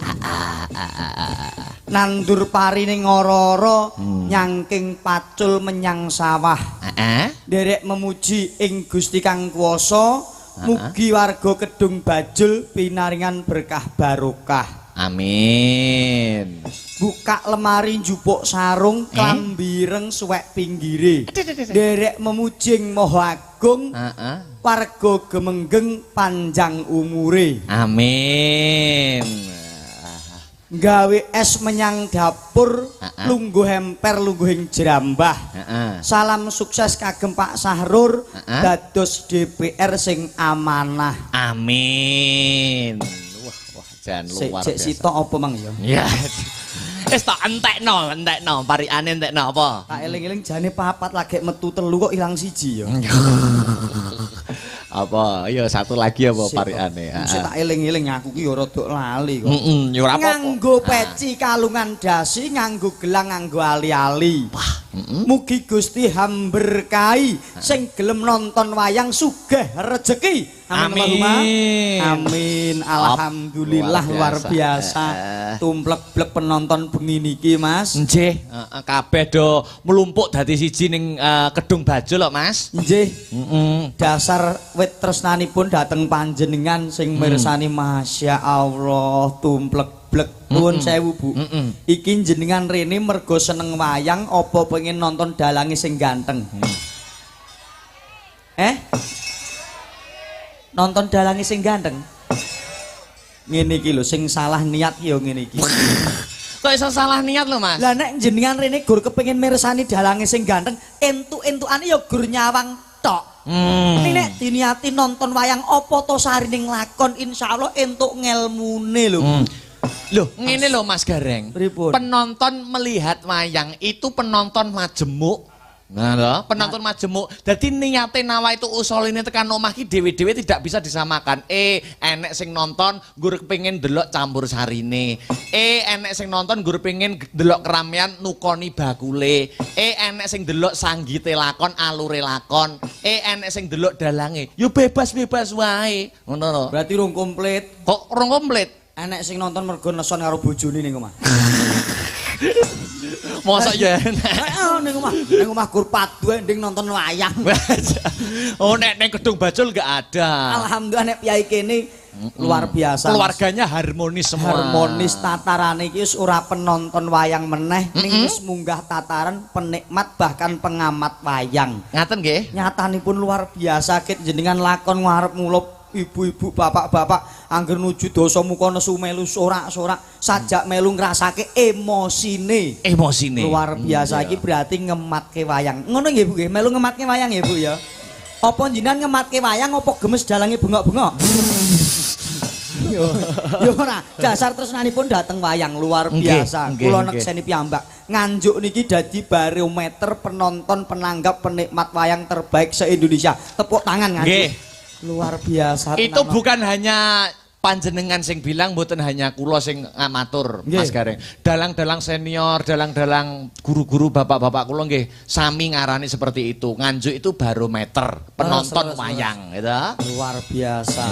Nandur pari ning ora-ora nyangking pacul menyang sawah. Nderek memuji ing Gusti Kang Kuwasa, mugi warga Kedung Bajul pinaringan berkah barokah. Amin. Buka lemari njupuk sarung klambi ireng suwek pinggire. Nderek memujing Maha Agung, warga Gemenggeng panjang umure. Amin. Gawe es menyang dapur, lungguh emper lungguhing jerambah. Salam sukses kagem Pak Sahrur, dados DPR sing amanah. Amin. Wah, wah jan luar biasa. Sik sitok apa mang ya? Ya. Wis tok entekno, entekno, parikane entekno apa? Tak eling-eling jane papat lagi metu telu kok ilang siji ya. Apa? Iya satu lagi apa parikane? Sik tak eling-eling aku ki ya rada lali kok. Heeh, ya ora apa-apa. Nganggo peci kalungan dasi, nganggo gelang, nganggo ali-ali. Wah, Mugi Gusti hamberkahi sing gelem nonton wayang sugih rejeki. Amin. Amin. Alhamdulillah luar biasa. Tumplek-blek penonton bengi niki, Mas. Nggih, kabeh do mlumpuk dadi siji ning Kedung Bajul lho, Mas. Nggih. Dasar wit tresnanipun dhateng panjenengan sing mirsani Masya Allah tumplek-blek. Nuwun sewu, Bu. Iki jenengan rene mergo seneng wayang apa pengen nonton dalange sing ganteng? Nonton dalange sing ganteng? Ngene iki lho sing salah niat ya ngene iki. Kok iso salah niat lho, Mas? Lah nek jenengan rene gur kepengin mirsani dalange sing ganteng, entuk-entukane ya gur nyawang tok. Ning nek diniati nonton wayang apa to sarining lakon, insyaallah entuk ngelmune lho. Loh, ngene lho Mas Gareng. Pripun? Penonton melihat wayang itu penonton majemuk. Nah lho, penonton majemuk. Dadi niate nawa itu usoline tekan omah ki dhewe-dhewe tidak bisa disamakan. Enek sing nonton nggur kepengin ndelok campur sarine. Enek sing nonton nggur pengen ndelok keramaian nukoni bakule. Enek sing ndelok sanggite lakon, alure lakon. Enek sing ndelok dalange. Yo bebas-bebas wae. Ngono lho. Berarti rung komplit. Kok rung komplit? Enek sing nonton mergo neson karo bojone ning omah. Mosok ya enek. Heeh ning omah, ning omah gur padu nding nonton wayang. Oh nek ning Kedung Bajul enggak ada. Alhamdulillah nek piyai kene luar biasa. Keluarganya harmonis semua. Harmonis tatarane iki wis ora penonton wayang meneh, ning wis munggah tataran penikmat bahkan pengamat wayang. Ngaten nggih? Nyatanipun luar biasa kit jenengan lakon ngarep mulup ibu-ibu, bapak-bapak angger nuju dasa muka nesu melu sorak-sorak sajak melu ngrasake emosine. Emosine. Luar biasa iki berarti ngematke wayang. Ngono nggih Bu nggih, melu ngematke wayang ya Bu ya. Apa jenengan ngematke wayang apa gemes dalange bengok-bengok? Yo ora, dasar tresnanipun dateng wayang luar biasa. Kula nekseni piyambak. Nganjuk niki dadi barometer penonton, penanggap, penikmat wayang terbaik se-Indonesia. Tepuk tangan Nganjuk. Luar biasa. Itu bukan hanya panjenengan sing bilang, mboten hanya kula sing ngamatur, Mas Gareng. Dalang-dalang senior, dalang-dalang guru-guru bapak-bapak kula nggih sami ngarani seperti itu. Nganjuk itu barometer penonton wayang, gitu. Luar biasa.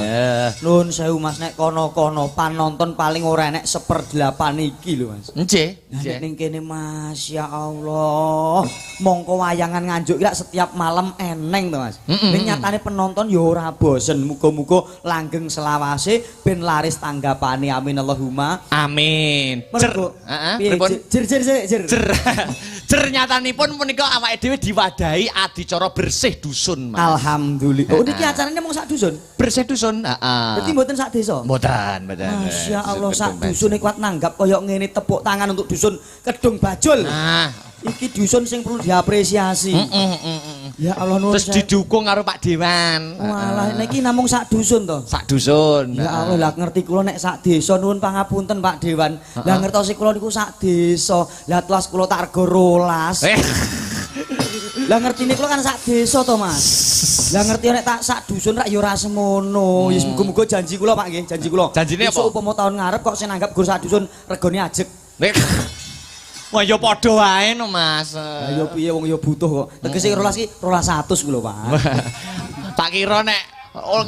Nuwun sewu Mas, nek kono-kono panonton paling ora enek 1/8 iki lho Mas. Nggih. Nek ning kene Mas, ya Allah. Mongko wayangan Nganjuk iki setiap malam eneng to Mas. Ning nyatane penonton ya ora bosen. Muga-muga langgeng selawase ben laris tanggapane. Amin Allahumma. Amin. Jer jer jer jer. Jer nyatanipun punika awake dhewe diwadahi adicara bersih dusun, Mas. Alhamdulillah. Oh niki acarane mung sak dusun. Bersih dusun, heeh. Berarti mboten sak desa? Mboten, mboten. Masya Allah sak dusun kuat nanggap koyo ngene, tepuk tangan untuk dusun Kedung Bajul. Nah, iki dusun sing perlu diapresiasi. Ya Allah nuwun. Terus didukung karo Pak Dewan. Walah niki namung sak dusun to. Sak dusun. Ya Allah lah ngerti kula nek sak desa nuwun pangapunten Pak Dewan. Lah ngertosi kula niku sak desa. Lah tuas kula tak rego 12. Lah ngertine kula kan sak desa to Mas. Lah ngerti nek tak sak dusun rak ya ora semono. Ya muga-muga janji kula Pak nggih, janji kula. Janjine apa? Besok upama taun ngarep kok sing nanggap gur sak dusun regane ajeg. Wah ya padha wae no Mas. Lah ya piye wong ya butuh kok. Tegese 12 iki 200 ku lho Pak. Tak kira nek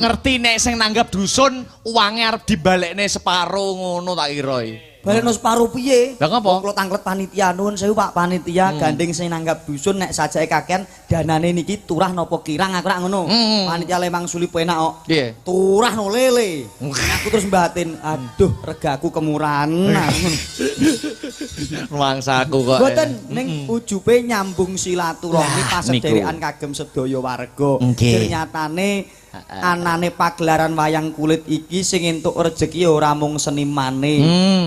ngerti nek sing nanggap dusun uange arep dibalekne separo ngono tak kira iki. Balekno separo piye? Lah ngopo? Kula tanglet panitia nuwun sewu Pak panitia gandeng sing nanggap dusun nek sajake kakean danane niki turah napa kirang aku rak ngono. Panitia lemang suli penak kok. Piye? Turah no lele. Aku terus mbatin, aduh regaku kemurahan. Ruangsaku kok. Mboten ning ujube nyambung silaturahmi pasederekan kagem sedaya warga. Ternyatane anane pagelaran wayang kulit iki sing entuk rejeki ora mung senimane,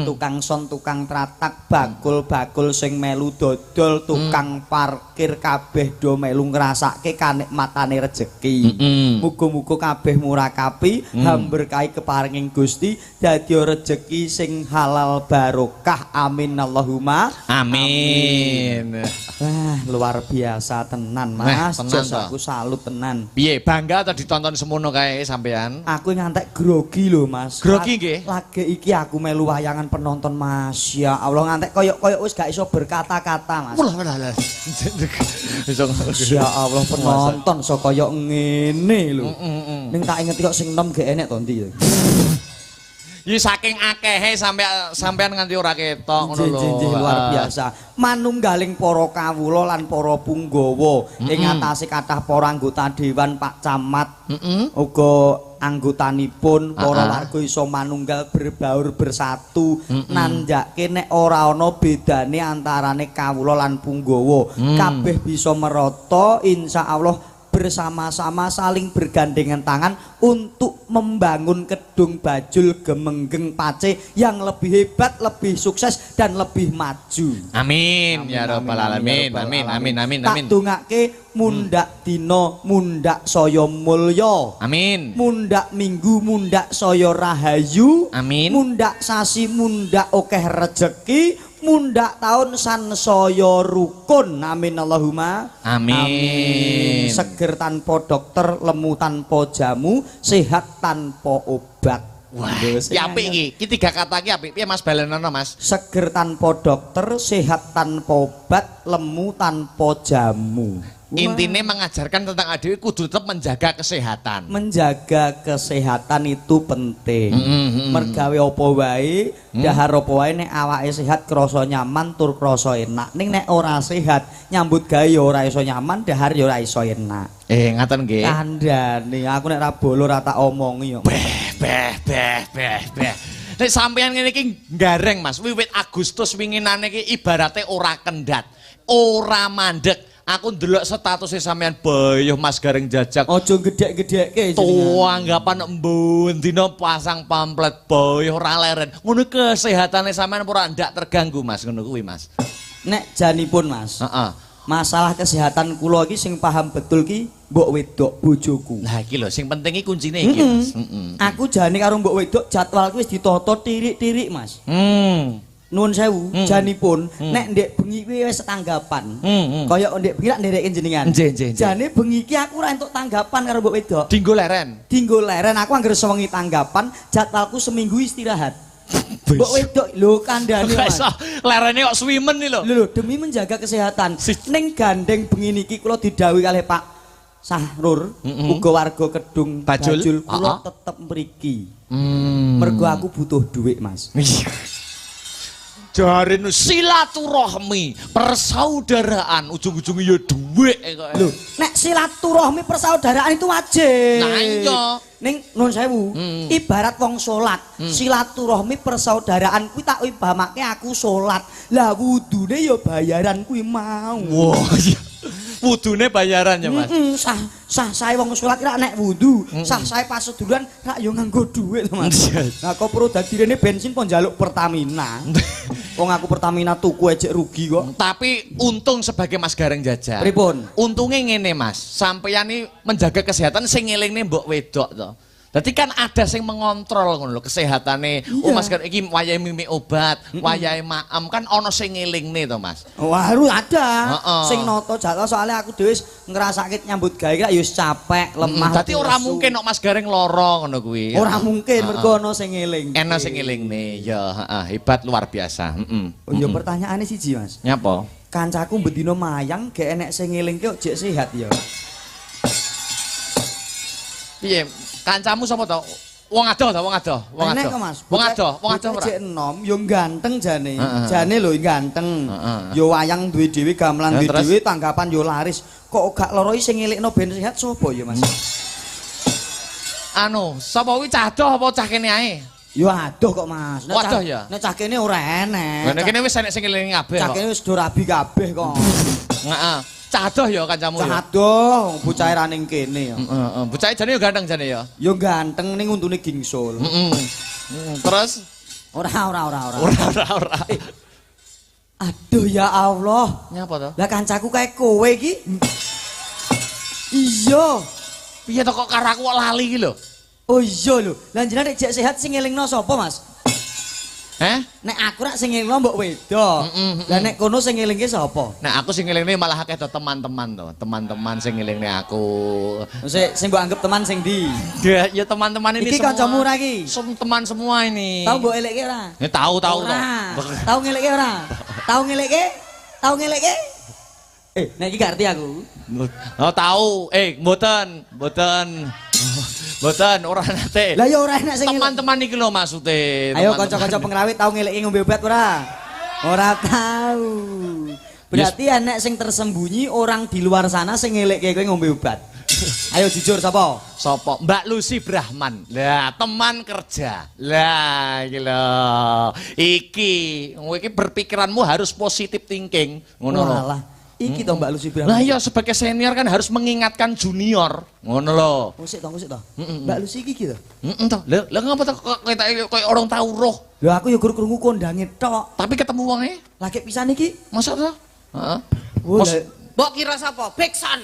tukang son, tukang tratak, bakul-bakul sing melu dodol, tukang parkir kabeh do melu ngrasake kanikmatane rejeki. Muga-muga kabeh murakapi, hamberkahi keparinging Gusti dadi rejeki sing halal barokah. Amin Allahumma amin. Wah, luar biasa tenan Mas. Tenan, aku salut tenan. Piye bangga atau ditonton semono kae sampean? Aku ngantek grogi lho Mas. Grogi nggih? Lagi iki aku melu wayangan penonton Mas. Ya Allah ngantek koyok-koyok wis gak iso berkata-kata Mas. Walah walah. Ya Allah penonton so koyok ngene lho. Ning tak ingeti kok sing enom gak enek to ndi ya. Ya saking akehe sampean nganti ora ketok ngono lho. Nggih luar biasa. Manunggaling para kawula lan para punggawa ing atase kathah para anggota dewan Pak Camat. Uga anggotanipun para warga iso manunggal berbaur bersatu nandhake nek ora ana bedane antarane kawula lan punggawa. Kabeh bisa merata insyaallah bersama-sama saling bergandengan tangan untuk membangun Kedung Bajul Gemenggeng Pace yang lebih hebat, lebih sukses dan lebih maju. Amin, amin ya rabbal alamin. Amin amin amin amin. Tak dongake mundak dina, mundak saya mulya. Amin. Mundak minggu, mundak saya rahayu. Amin. Mundak sasi, mundak akeh rejeki. Mundak tahun sansaya rukun. Amin Allahumma amin. Amin. Seger tanpa dokter, lemu tanpa jamu, sehat tanpa obat. Wah, ya apik iki. Iki tiga kata iki apik. Piye Mas balenono Mas? Seger tanpa dokter, sehat tanpa obat, lemu tanpa jamu. Intine mengajarkan tentang adewe kudu tetep menjaga kesehatan. Menjaga kesehatan itu penting. Mergawe apa wae, dahar apa wae nek awake sehat krasa nyaman tur krasa enak. Ning nek ora sehat, nyambut gawe ya ora iso nyaman, dahar ya ora iso enak. Ngaten nggih. Kandhane aku nek ra bolo ora tak omongi yo. Beh beh beh beh beh. Nek sampeyan ngene iki gareng Mas, wiwit Agustus winginane iki ibarate ora kendhat, ora mandek. Aku ndelok statusnya sampean boyoh Mas Gareng jajak. Aja gedhek-gedhekke jenengan. Tuanggapan mbun dina pasang pamflet boyoh ora leren. Ngono kesehatane sampean ora ndak terganggu Mas ngono kuwi Mas. Nek janipun Mas. Heeh. Masalah kesehatan kula iki sing paham betul ki mbok wedok bojoku. Lah iki lho sing penting iki kuncine iki Mas. Aku jane karo mbok wedok jadwalku wis ditata tirik-tirik Mas. Nuwun sewu, janipun nek ndek bengi kuwi wis tanggapan. Kaya ndek bengi lak ndereke jenengan. Jane bengi iki aku ora entuk tanggapan karo mbok wedok. Dinggo leren. Dinggo leren aku anggere sewengi tanggapan, jadwalku seminggu istirahat. Mbok wedok lho kandhane Mas. Lerene kok suwimen iki lho. Lho demi menjaga kesehatan. Ning gandeng bengi niki kula didhawuhi kalih Pak Sahrur, uga warga Kedung Bajul kula tetep mriki. Mergo aku butuh dhuwit Mas. Jarene silaturahmi, persaudaraan, ujung-ujungnya ya dhuwit kok. Lho, nek silaturahmi persaudaraan itu wajib. Nah iya. Ning nuwun sewu, ibarat wong salat, silaturahmi persaudaraan kuwi tak ibamake aku salat. Lah wudune ya bayaran kuwi mau. Wah, iya. Wudune bayaran ya, Mas. Sah sae wong salat rak nek wudu, sah sae pas seduluran rak yo nganggo dhuwit to, Mas. Lah kok perlu dadi rene bensin pon njaluk Pertamina. Wong aku Pertamina tuku ejek rugi kok. Tapi untung sebagai Mas Gareng jajal. Pripun? Untungnya ngene Mas, sampeyan iki menjaga kesehatan sing ngelingne mbok wedok to. Dadi kan ada sing mengontrol ngono lho kesehatane. Oh Mas Gareng iki wayahe mimik obat, wayahe maem kan ana sing ngelingne to Mas. Wah, harus ada. Sing noto jatah soalnya aku dhewe wis ngrasake nyambut gawe ya wis capek, lemah. Dadi ora mungkin kok Mas Gareng lara ngono kuwi. Ora mungkin mergo ana sing ngeling. Ana sing ngelingne. Ya, heeh, hebat luar biasa. Heeh. Oh ya pertanyaane siji Mas. Nyapa? Kancaku bendina mayang gek enek sing ngelingke kok jek sehat ya. Piye? Kancamu sapa to? Wong adoh to, wong adoh, wong adoh. Wong adoh, wong adoh ora. Jek enom yo ganteng jane. Jane lho ganteng. Yo wayang duwe dhewe, gamelan duwe dhewe, tanggapan yo laris. Kok gak lara sing ngelikno ben sehat sapa ya Mas? Anu, sapa kuwi cah adoh apa cah kene ae? Yo adoh kok Mas. Nek adoh ya. Nek cah kene ora enek. Nek kene wis enek sing ngelingi kabeh kok. Cah kene wis do rabi kabeh kok. Heeh. Cah adoh ya kancamu ya. Cah adoh, bocahe ra ning kene ya. Heeh, bocahe jane yo ganteng jane ya. Yo ganteng ning untune gingsul. Heeh. Terus ora. Ora. Aduh ya Allah. Nyapa to? Lah kancaku kae kowe iki. Iya. Piye to kok karo aku kok lali iki lho? Oh iya lho. Lah jenengan nek jek sehat sing ngelingno sapa, Mas? Heh? Nek aku rak sing ngelingno mbok wedok. Lah nek kono sing ngelingke sapa? Nek aku sing ngelingne malah akeh to teman-teman to. Teman-teman sing ngelingne aku. Sik sing mbok anggap teman sing ndi? Ya teman-teman ini semua. Iki kancamu ora iki? Teman semua ini. Tau mbok elekke ora? Ya tau to. Tau ngelekke ora? Tau ngelekke? Tau ngelekke? Nek iki gak ngerti aku. Oh tau. Mboten. Mboten ora nate. Lah ya ora enak sing teman-teman iki lho maksude. Ayo kanca-kanca pengrawit tau ngeleki ngombe obat ora? Ora tau. Berarti enek sing tersembunyi orang di luar sana sing ngelekke kowe ngombe obat. Ayo jujur sapa? Sapa? Mbak Lucy Brahman. Lah, teman kerja. Lah, iki lho. Iki, kowe iki berpikiranmu harus positive thinking. Ngono lho. Walah. Iki to Mbak Lucy Brahman. Lah iya sebagai senior kan harus mengingatkan junior. Ngono lho. Oh sik to, sik to. Mbak Lucy iki to. Heeh to. Lha lha ngapa to kok koyo orang tau roh. Lho aku ya gur krungu kondange tok. Tapi ketemu wonge lagi pisan iki. Masa to? Heeh. Mbok kira sapa? Bekson.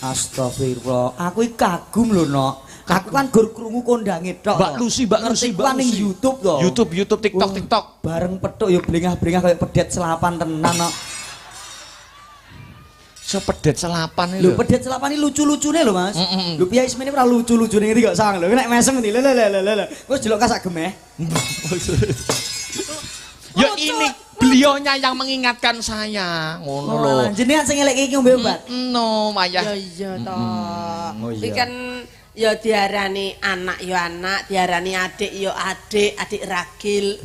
Astagfirullah. Aku iki kagum lho, Nok. Aku kan gur krungu kondange tok. Mbak Lucy, Mbak Lucy, Mbak Lucy ning YouTube to. YouTube, YouTube, TikTok, TikTok. Bareng petuk ya blengah-blengah koyo pedet selapan tenan, Nok. Sepedet selapan iki lho. Lho pedet selapan iki lucu-lucune lho, Mas. Lho piye ismene ora lucu-lucune ngerti kok sang lho. Nek mesem ngerti. Lho lho lho lho. Wis delok kasak gemeh. Ya ini beliaunya yang mengingatkan saya, ngono lho. Jenengan sing ngelek iki ngombe obat. No, mayah. Ya iya to. Iki kan ya diarani anak ya anak, diarani adik ya adik, adik ragil.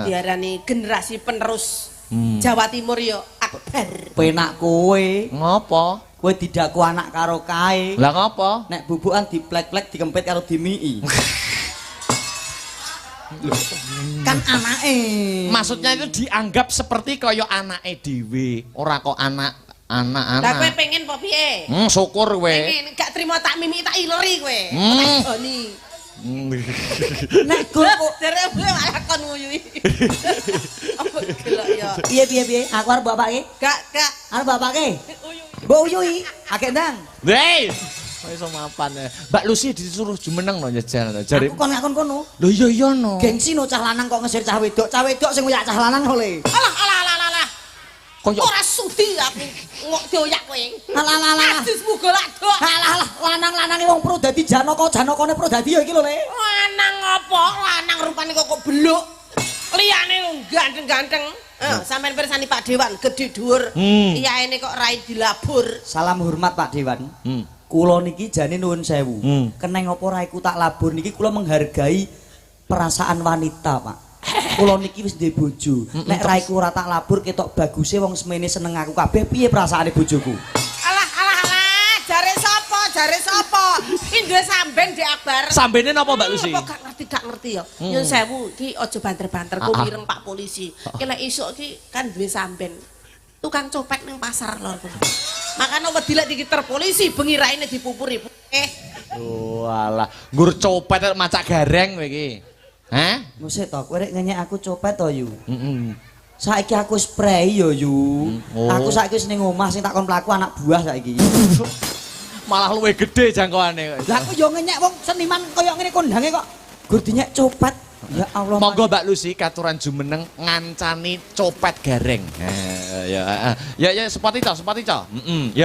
Diarani generasi penerus Jawa Timur ya Akbar. Penak kowe. Ngopo? Kowe didaku anak karo kae. Lah ngopo? Nek bubukan diplek-plek dikempit karo dimii. Loh, kan anake. Maksudnya itu dianggap seperti kaya anake dhewe, ora kok anak-anak. Lah kowe pengen apa piye? Syukur kowe. Pengen gak trimo tak mimi tak ileri kowe. Tak goni. Nek kok derek kowe malah kon nguyuhi. Apa gelok ya. Piye piye piye? Aku arep bapake. Gak, gak. Arep bapake. Mbok uyuhi, akeh ndang. Hei. Iso mapan. Mbak Lucy disuruh jumeneng no njejal. Jare aku kon ngakon kono. Lho iya iya no. Gengsi no cah lanang kok ngesir cah wedok. Cah wedok sing ngoyak cah lanang oleh. Alah alah alah alah. Koyo ora sudi aku ngok dioyak kowe. Alah alah alah. Ajismu golak dok. Alah alah lanang-lanange wong pro dadi Janaka, Janakane pro dadi ya iki lho Le. Lanang apa? Lanang rupane kok kok beluk. Liyane ganteng-ganteng. Sampeyan pirsani Pak Dewan gedhe dhuwur. Iyaene kok rai dilabur. Salam hormat Pak Dewan. Kula niki jane nuwun sewu. Keneng apa raiku tak labur niki kula menghargai perasaan wanita, Pak. Kula niki wis duwe bojo. Nek raiku ora tak labur ketok baguse wong semene seneng aku kabeh piye perasaane bojoku? Alah alah alah, jare sapa? Jare sapa? Iki duwe samben Dik Akbar. Sambene napa Mbak Lucy? Apa gak ngerti ya. Nyun sewu iki aja banter-banter ku mireng Pak Polisi. Ki lek isuk iki kan duwe samben. Tukang copet ning pasar lho. Makane wedi lek dikiter polisi bengi raine dipupuri. Oh alah, nggur copet macak gareng kowe iki. Hah? Musik to, kowe rek ngenyek aku copet to, Yu. Heeh. Saiki aku wis prei yo, Yu. Oh. Aku saiki wis ning omah sing takon mlaku anak buah saiki. Malah luwih gede jangkauane kok. Lah aku yo ngenyek wong seniman koyo ngene kondange kok gur dinyek copet. Ya Allah. Monggo Mbak Lucy katuran jumeneng ngancani copet gareng. Ya ya ya sepati cok, sepati cok. Heeh. Ya.